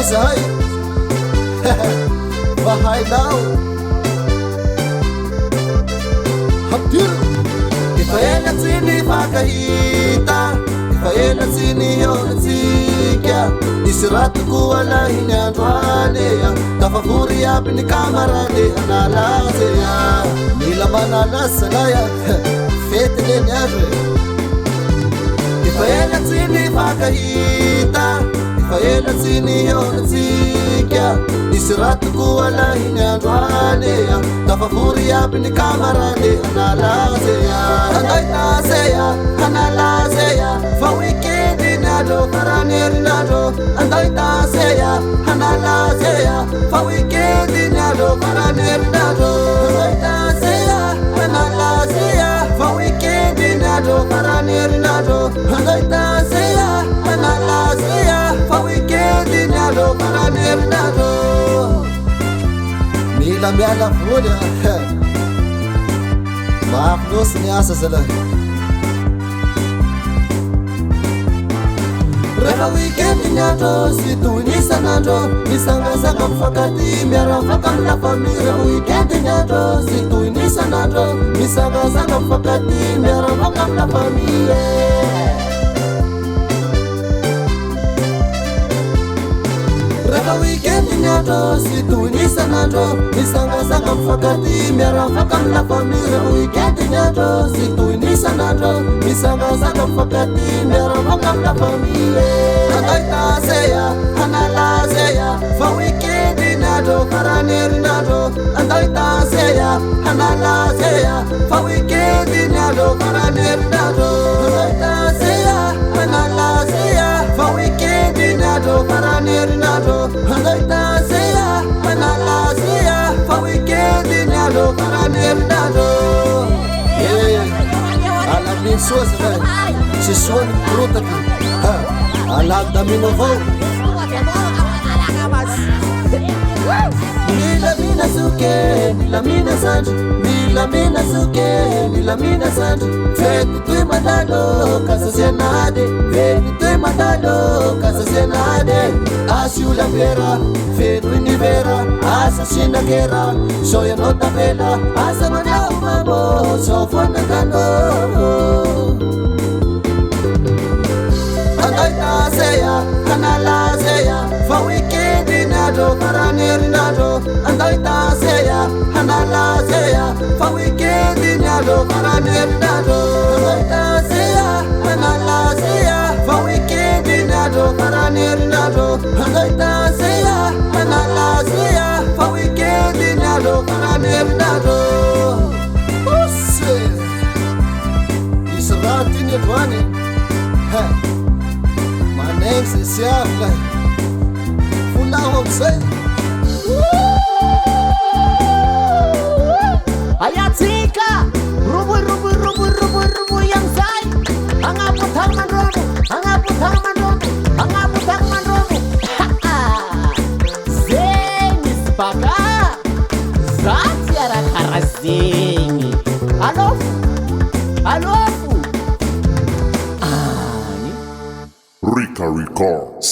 moa zahay. Fa hainao. Ampiro. Efa ela tsy nifankahita, efa ela tsy nihaonantsika. Nisy raha tokoa lahy ny androany, tafavory aby ny camarade hanala azy. Mila manala azy zalahy a, fety le ny andro e. Efa ela tsy nifankahita, efa ela tsy nihaonantsika. Nisy raha tokoa lahy ny androany, tafavory aby ny camarade hanala azy. Andaitase hanala azy, fa weekend ny andro farany herinandro. Andaitase hanala azy, fa weekend ny andro farany herinandro. Andaitase hanala azy, fa weekend ny andro farany herinandro. Andaitase hanala azy, fa weekend ny andro farany herinandro. Mila miala voly a. Mafy loatsy ny asa zalahy. Rehefa weekend ny andro sy toy ny isan'andro, misangasanga mifankatia, miara-mifaka amin'ny la famille. Rehefa weekend ny andro sy toy ny isan'andro, misangasanga mifankatia, miara-mifaka amin'ny la famille. Rehefa weekend ny andro sy toy ny isan'andro, misangasanga mifankatia, miara-mifaka amin'ny la famille. Rehefa weekend ny andro sy toy ny isan'andro, misangasanga mifankatia, miara-mifaka amin'ny la famille. Andaitase hanala azy, fa weekend ny andro farany herinandro. Andaitase hanala azy, fa weekend ny andro farany herinandro. Andaitase hanala azy, fa weekend ny andro farany herinandro. Andaitase hanala azy, fa weekend ny andro farany herinandro. Eh, alamino soa zalahy, tsy soa ny mikorotaky. Ha, alamidamino avao. Milamina zoky, milamina zandry, milamina zoky, milamina zandry. Fety toy mandalo ka sasianady, fety toy mandalo ka sasianady. Asio labiera, fenoy ny vera, asa sinakera, sao ianao tavela, asa manao mambo, sao foanangano. Andaitase hanala azy, fa weekend ny andro farany herinandro. Andaitase hanala azy, fa weekend ny andro farany herinandro. Andaitase hanala azy, fa weekend ny andro farany herinandro. Andaitase hanala azy, fa weekend ny andro farany herinandro. Osy! Misy raha ty ny androany. Ha! Manengy zay sy avy lahy. Volao amizay. Ayatsika roboy roboy roboy roboy roboy amizay agnabo mandrobo, agnabo mandrobo, agnabo mandrobo. Zegny misy baka za tsy arakara zegny. Alofo alofo any. Rika Records.